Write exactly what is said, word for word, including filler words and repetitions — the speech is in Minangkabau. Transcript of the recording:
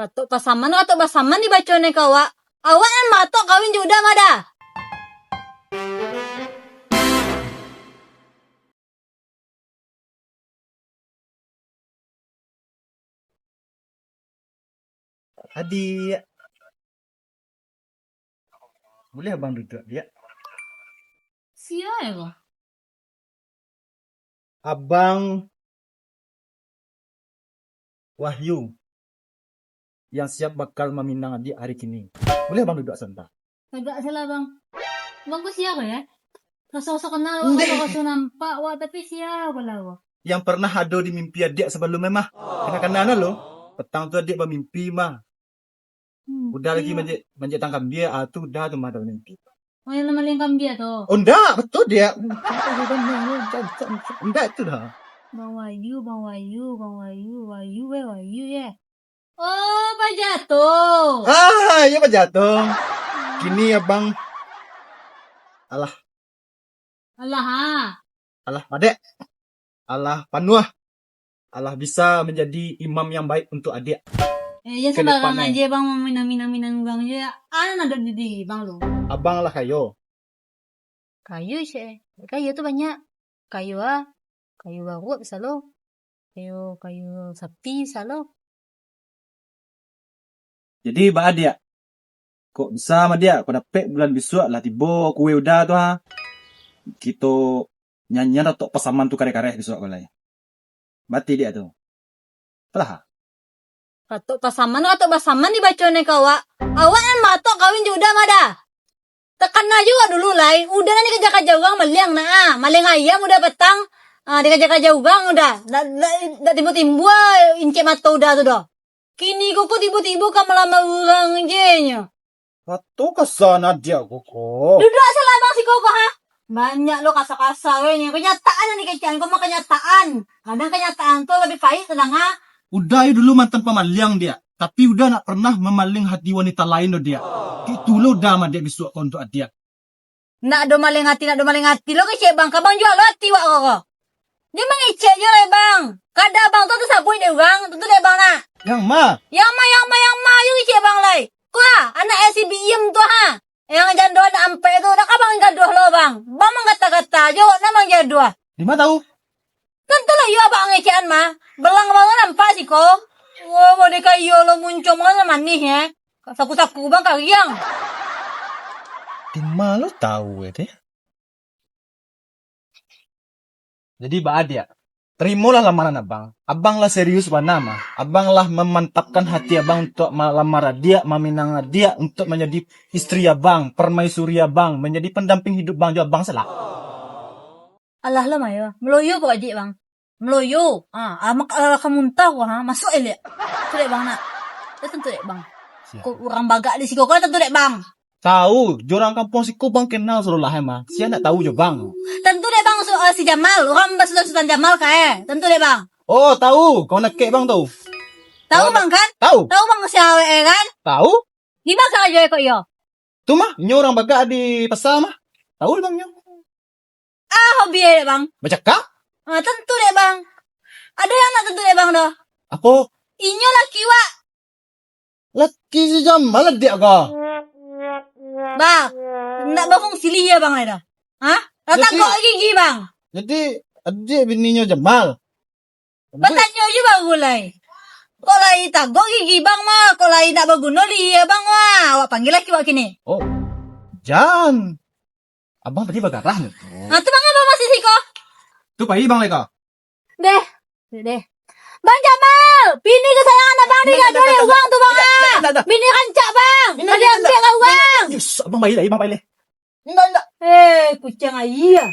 Katok pasaman, katok pasaman dibaco neh ka awak. Awak nan matok kawin jo Uda mah Da. Adiak. Buliah abang duduak, Diak? Sia ko? Abang Wahyu yang siap bakal maminang adiak hari kini. Buliah abang duduak sabanta? Tagak se lah, Bang. Bang ko sia ko, yo? Raso-raso kenal, Ndeh. Raso-raso nampak wak, tapi sia ko lah ko. Yang pernah ado di mimpi adiak sabalum mah. Kana-kana lo. Patang tu adiak bamimpi mah. Hmm, Uda lagi sia. Manjek, manjek tangkambia, ah, tu Uda tu mah dalam mimpi. Oh, yang maliang kambia tu? Oh, ndak, betul dia. Ndak itu dah. Bang Wahyu, Bang Wahyu, Bang Wahyu, Wahyu, eh, Wahyu, ye. Oh, Pak Jatuh. Ah, iya, Pak Jatuh. Kini abang alah. Alah, ha. Alah, Madek. Alah, panuah. Alah bisa manjadi imam yang baik untuk adiak. Eh, ya, sabarang aja, Bang, maminang-minang urang je. Anak ado di diri, Bang, lo. Abang lah kayo. Kayo, Syek. Kayo tu banyak. Kayo, ah. Kayo baruak bisa lo. Kayo, kayo sapi bisa lo. Jadi, baa, Diak? Kok bisa mah, Diak? Kok dapek bulan bisuak lah tibo kue Uda tu, ha? Kito nyanyian katok pasaman tu kareh-kareh bisuak ko lai. Bati, Diak, tu. Apalah, ha? Katok pasaman, katok pasaman dibaco neh ka awak. Awak nan matok kawin jo Uda mah Da. Takana juo dulu lai, Uda nan dikaja-kaja urang maliang nah, ah. Maliang ayam Uda patang, ah, dikaja-kaja urang Uda. Ndak, ndak, ndak timbua-timbua incek mato Uda tu doh. Kini ko, ko tibo-tibo ka malamar urang je nyo. Kato kasa nan adiak ko, ko. Duduak se lah, Bang, siko ko, ha. Banyak lo kasa-kasa, weh, nyo. Kanyataan nan dikecekan ko mah kanyataan. Kadang kanyataan tu labiah pahik tadanga. Uda yo dulu mantan pamaliang, Diak. Tapi Uda ndak pernah mamaling hati wanita lain doh, Diak. Itu lo Uda mah, Diak, bisuak ko untuak adiak. Ndak ado maling ati, ndak ado maling ati lo kecek Bang. Ka Bang juo lo ati wak ko, ko. Dia mangecek je lai, Bang. Kada Bang tu tasabuik dek urang, tantu dek Bang nak. Yang ma? Yang ma, yang ma, yang ma, yo kecek Bang lai. Ko ha, anak si Biem tu ha. Yang jando anak ampek tu, ndak ka Bang gaduah lo, Bang. Bang mangkata-kata je, awak nan Bang gaduah. Di ma tahu? Tantu lah iyo abang ngecekan mah. Belang Bang tu nampak siko. Wah, model ka iyo lo muncuang Bang tu manih, eh. Saku-saku Bang kariang. Di ma lo tahu, eh, teh? Jadi, baa, Diak, terimolah lamaran abang. Abang lah serius bana mah. Abang lah memantapkan hati abang untuk malamar adiak, maminang adiak untuk menjadi istri abang, permaisuri abang, menjadi pendamping hidup bang jo abang se lah. Alah lah, Mayo. Meloyo pokok adiak, Bang. Meloyo. Ah, amak, ah, ka muntah ko, ha. Masuak elek. Tu dek Bang nak. Dah tantu dek Bang. Siap. Ko urang bagak di siko, ko dah tantu dek Bang. Tahu, jo urang kampuang siko Bang kenal sudah lah, emang. Sia ndak tahu jo Bang. Tantu dek Bang, su-, eh, si Jamal. Urang basutan-sutan Jamal ka, eh. Tantu dek Bang. Oh, tahu. Kawan dakek Bang tu. Tahu Bang kan? Tahu. Tahu Bang sia awak, eh, kan? Tahu. Di ma karajo ko iyo? Tu mah, inyo urang bagak di pasa mah. Tahu Bang nyo. Ah, hobi dek Bang. Bacakak? Ah, tantu dek Bang. Ado yang ndak tantu dek Bang doh. Apo? Inyo laki wak. Laki si Jamal adiak ko? Bah, ndak bafungsi lihia Bang lai doh. Hah? Lah tagok gigi Bang. Jadi, adiak bininyo Jamal? Batanyo je baru lai. Kok lai tagok gigi Bang mah, kok lai ndak baguno lihia Bang mah. Awak panggia laki wak kini. Oh, jan. Abang tadi bagarah nyo. Ah, tu Bang, Abang masih siko? Tu pai Bang lai ko. Deh, deh, deh. Bang Jamal, bini kesayangan Abang ni gaduah dek urang tu Bang ah. Bini rancak Bang. Ka diambiak ka urang. Yes, Abang pai lai, Abang pai lai. Indak, indak. Eh, kuciang aia.